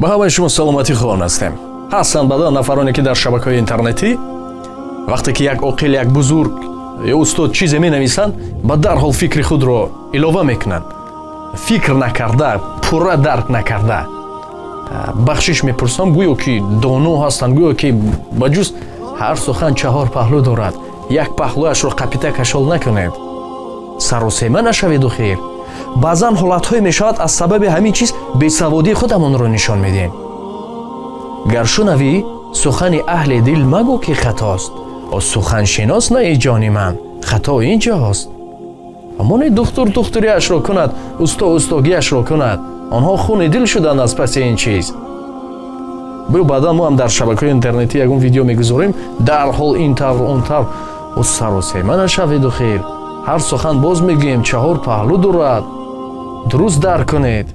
Ба ҳамаи шумо саломатӣ хоҳон ҳастем. Ҳастанд баъдан нафароне, ки дар шабакаҳои интернетӣ, вақте ки як оқил, як бузург ё устод чизе менависанд, ба дарҳол фикри худро илова мекунанд, фикр накарда, пурра дарк накарда. Бахшиш мепурсам, гӯё ки доно ҳастанд, гӯё ки ба ҷуз ҳар сухан чаҳор паҳлӯ дорад, як паҳлӯяшро қапита кашол накунед, саросема нашаведу хел. Баъзан ҳолатҳое мешавад, аз сабаби ҳамин чиз бесаводии худамонро нишон медиҳем. Гар шунавӣ сухани аҳли дил, магӯ, ки хатост. О суханшинос наи, ҷони ман, хато ин ҷост. Ҳамоне духтур духтуриашро кунад, усто устогиашро кунад. Онҳо хуни дил шуданд аз паси ин чиз. Б баъдан мо ҳам дар шабакаҳои интернетӣ ягон видео мегузорем, дарҳол ин тавр, он тавр. О саросема нашаведу хел. Ҳар сухан, боз мегӯем, чаҳор паҳлӯ дорад, дуруст дарк кунед.